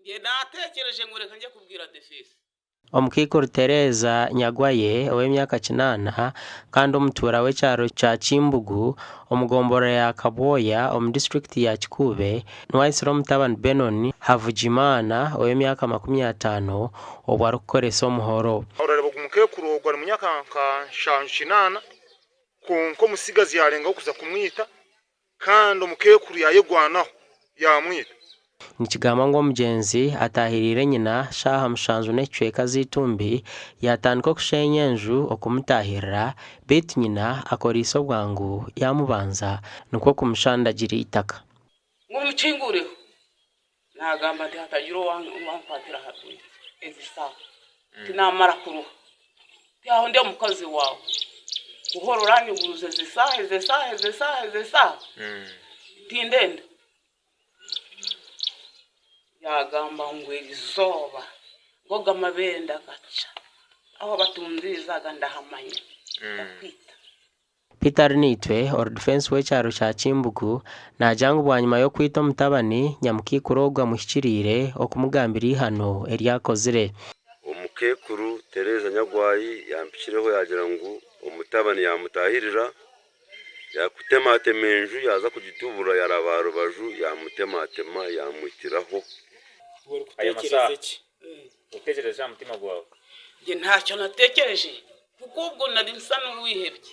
Njye natekereje ngo reka njye kubwira Defisi. Omukaikuru Tereza Nyagwaye ow'emyaka 8 kandi omutuura w'ekyaro kya Kimbugu omu gombolola ya Kabwoya omu disiturikiti ya Kikuube niwe aitsire omutabani Benon Havugimana ow'emyaka 50 obu arikukoresa omuhoro. Orareeba ogu mukeekuru ogu ari mu myaka nka 7 8 kwonka omutsigazi yarengaho kuza kumwita kandi omukeekuru yayegwanaho yamwita. Nikigambwa ngu omugyenzi ataahiriire nyina shaaha 7:15 z'eitumbi yaatandika okushenya enju okumutaahirira beitu nyina akoriise obwangu yaamubanza nikwo kumushandagira eitaka. Ngu mukingureho nagamba nti hatagira owankwatira aha rwigi ezi saaha tinamara kuruha ti aho ndi omukazi wawe kuhora oranyuguruza ezi saaha ezi saaha ezi saaha ezi saaha tindenda. Yagamba ngu erizooba ngoga amabere ndagaca aho batunzirizaga ndahamanya ndakwita. Peter Arinaitwe ori difensi w'ekyaro kya Kimbugu naagira ngu bwanyima y'okwita omutabani nyamukaikuru ogu amuhikiriire okumugambira eihano eri akozire. Omukeekuru Tereza Nyagwayi yampikireho yagira ngu omutabani yamutahirira yakutematema enju yaza kugitubura yaraba aha rubaju yamutematema yamwitiraho. Aya masaha utekereza aha mutima gwawe? Njye ntacyo natekereje kuko ubwo nari nsa n'uwihebye.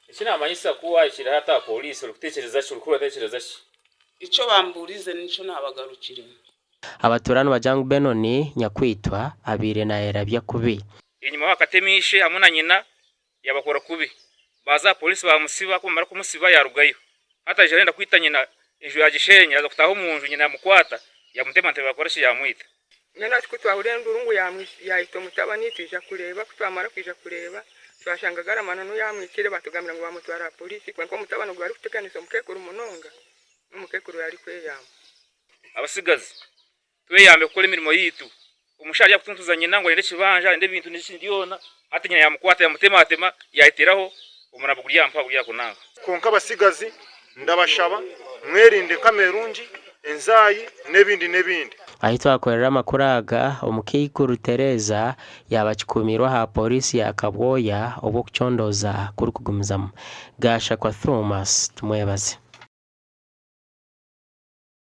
Eki namanyisa ku wahikire hati aha polisi orikutekereza ki orikuba oratekereza ki? Icyo bamburize nicyo nabagarukiremo. Abatuura nibagira ngu Benon nyakwitwa abaire naayerabya kubi. Enyima bakatema ishe hamwe na nyina yabakora kubi baza aha polisi bamusiba ku bamara kumusiba yarugayo hati aija arenda kwita nyina enju yagishenya yaza kutaaha omu nju nyina yamukwata yamutema ntebe yakora ki yamwita. Mbwenu hati ku twahurira enduru ngu yaita omutabani twija kureeba ku twamara kwija kureeba twashanga gari amananu yamwitire batugambira ngu bamutwara aha polisi kwonka omutabani ogu arikuteganisa omukeekuru munonga n'omukeekuru arikweyamba. Abasigazi tweyambe kukora emirimo yitu omushaija ari kutuntuza nyina ngu ayende ekibanja ayende ebintu n'ekindi byona hati nyina yamukwata yamutematema yayiteraho omurambo guri aha mpa guri aha kunanga. Kwonka abasigazi ndabashaba mwerinde nkamerungi, enzaayi n'ebindi n'ebindi. Ahi twakorera amakuru aga, omukaikuru Tereza yaaba akikuumiirwe aha pooriisi ya Kabwoya obu okucondooza kurikugumizamu. Gashakwa Thomas Tumwebaze.